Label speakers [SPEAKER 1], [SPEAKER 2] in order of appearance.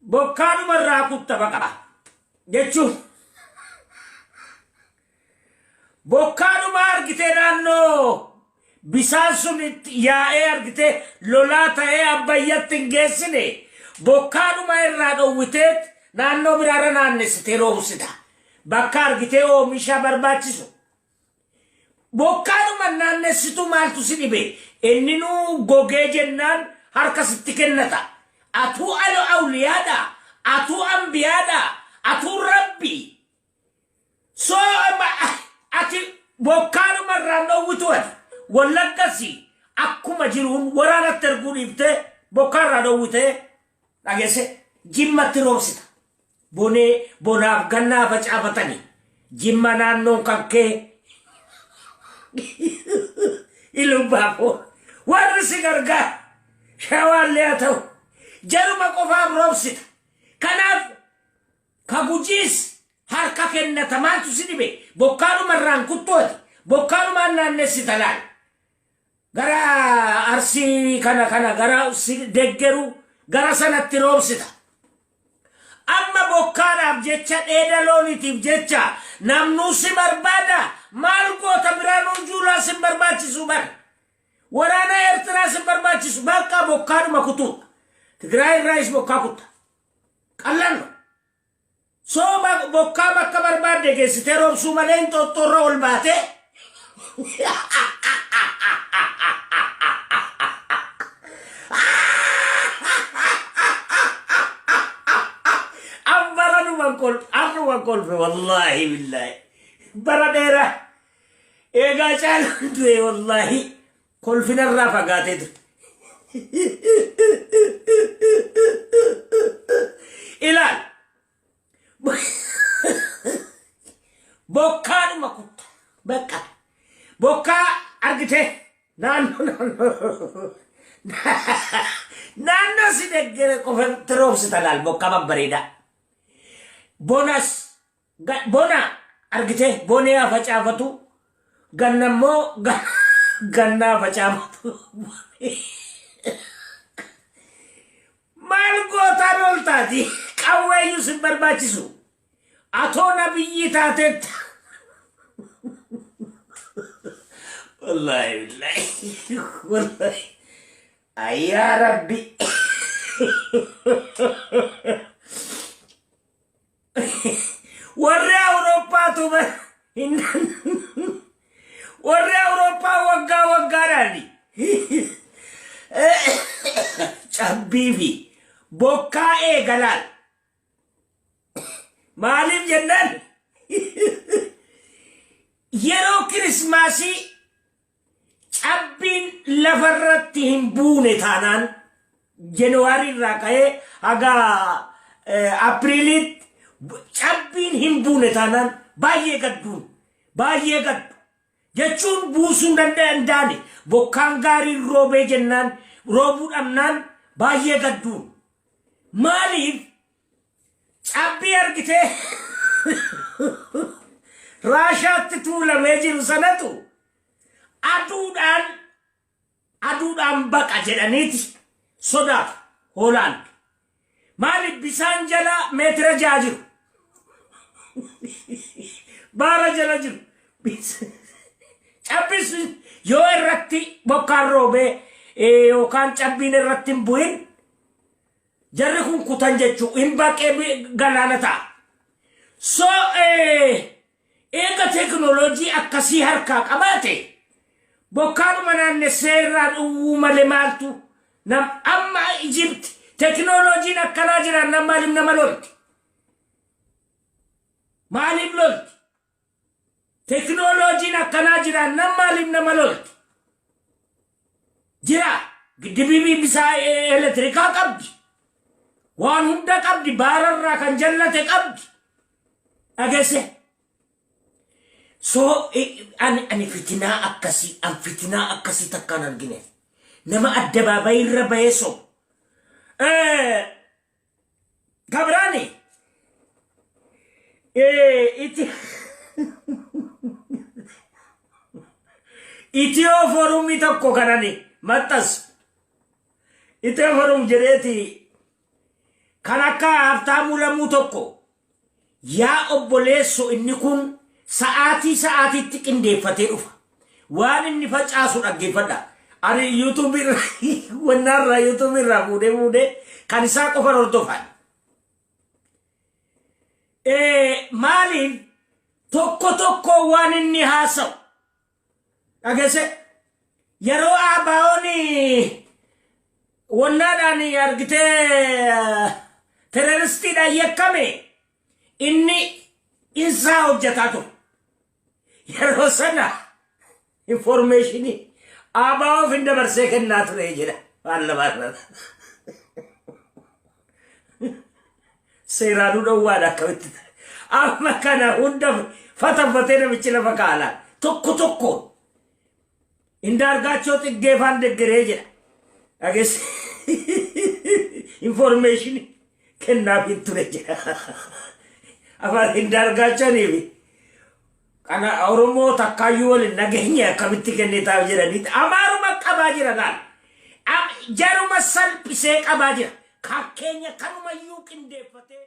[SPEAKER 1] Bokkaanuma irraa kutta baqa jechuun bokkaanuma argitee naannoo bisaan sun itti yaa'ee argitee lolaa ta'ee abbayyatti hin geessine bokkaanuma irraa dhowwitee naannoo biraarra naannessitee roobsita. Bakka argitee oomisha barbaachisu. Bokkaanuma naannessituu maaltu si dhibe? Inninuu gogee jennaan harka sitti kennata. Atuu alo awliyaadha. Atuu ambiyaadha. Atuu rabbi. So ati bokkaanuma irraan dhowwitu ati. Wallaggasi akkuma jiruun waraanatti erguu dhiiftee bokkaa irraa dhowwitee dhageesse jimmatti roobsita. Bonee bonaaf gannaa facaafatani. Jimma naannoon kan kee Ilubbaaboo warri si gargaaru shawaallee haa ta'u jaruma qofaaf roobsita. Kanaaf ka gujiis harka kennata maaltu si dhibe bokkaanuma irraan kuttu ati bokkaanumaan naannessita laal. Gara arsii kana kana gara si deggeru gara sanatti roobsita. Amma bokkaadhaaf jecha dheeda looniitiif jecha namnuu si barbaada maal goota biraanuu juulaa sin barbaachisu bar. Waraana Eertiraa sin barbaachisu bakka bokkaadhuma kutuudha. Tigraay irraayis bokkaa kutta. Qallanno. Soo bokkaa bakka barbaadde geessitee roobsuu malee inxooxxoorra ol baatee. An bara dhuman kolfe, har'uman kolfe wallaahi billaahi. Bara dheeraa eegaa caalaan du'e wallaahi kolfinarraa fagaatee ture. Ilaal. Bokkaadhuma kutta. Bakka. Bokkaa argitee naannoo naannoo naannoo si deggere qofatti roobsita laal bokkaa babbareedaa. Bonas Bona argitee bonee haa facaafatu ganna immoo ganna haa facaafatu. Maal gootaan ol taati qawweeyyuu sin barbaachisu. Atoo nabiyyii taateetta. Wallaahi billaahi wallaahi. Ayyaa rabbi. Warri Awurooppaatu hin warri Awurooppaa waggaa waggaadhaan cabbii fi bokkaa eegalaan maaliif jennaan yeroo kirismaasii Cabbiin lafarratti hin buune taanaan Januwaarii irraa ka'ee haga Apiriiliitti cabbiin hin buune taanaan baay'ee gadduun baay'ee gaddu jechuun buusuu hin danda'ani bokkaan gaariin roobee jennaan roobuu dhabnaan baay'ee gadduun maaliif Cabbii argitee Raashaatti tuulamee jiru sanatu aduudhaan aduudhaan baqa jedhaniiti sodaatu Hoolaand. Maaliif bisaan jala meetira 6 jiru. Baara jala jiru. Cabbiin sun yoo irratti bokkaan roobee yookaan cabbiin irratti hin bu'in Jarri kun kutan jechuu hin baqee galaana ta'a. So eega teknooloojii akkasii harkaa qabaate bokkaadhuma naannessee irraa dhowwuu malee maaltu nam amma Ijipti teknooloojiin akkanaa jiraan nam maaliif nama lolti? Maaliif lolti? Teknooloojiin akkanaa jiraan nam maaliif nama lolti? Jira. Giddibii bisaa elektirikaa qabdi. Waan hunda qabdi. Baararraa kan jallate qabdi. Dhageesse. So ani fitinaa akkasii an fitinaa akkasii takkaan argine. Nama addabaabayii irra bahee sobu. Kabiraani iti itiyoo forumii tokko kanani maxxansu itiyoo forum jedheeti Kan akka Habtaamuu Lamuu tokko, yaa obboleesso, inni kun sa'aatii sa'aatiitti qindeeffatee dhufa. Waan inni facaasu dhaggeeffadha. Ani YouTube irraa, wannaarraa, YouTube irraa fuudhee fuudhee kan isaa qofa hordofan. Maaliif tokko tokko waan inni haasa'u dhageesse? Yeroo ABO'n wannaadhaan argitee terroristiidhaan yakkame, inni insaa hojjetaa ture. Yeroo sana informationii ABO'f hin dabarsee kennaa ture jedha. Waan lamaan seeraanuu dhowwaadha akkamitti amma kana hunda fatanfatee namichi lafa kaalaa tokko tokkoon Indaargaachoo Xiggee faan deggeree jedha. Dhageesse, information kennaaf hin ture jedha. Afaan Indaargaachanii fi kana Oromoo takkaayyuu waliin nageenya akkamitti kennitaaf jedhaniiti. Amaaruma qabaa jira laal. Jaruma salphisee qabaa jira. Kakkeenya kanumayyuu qindeeffatee.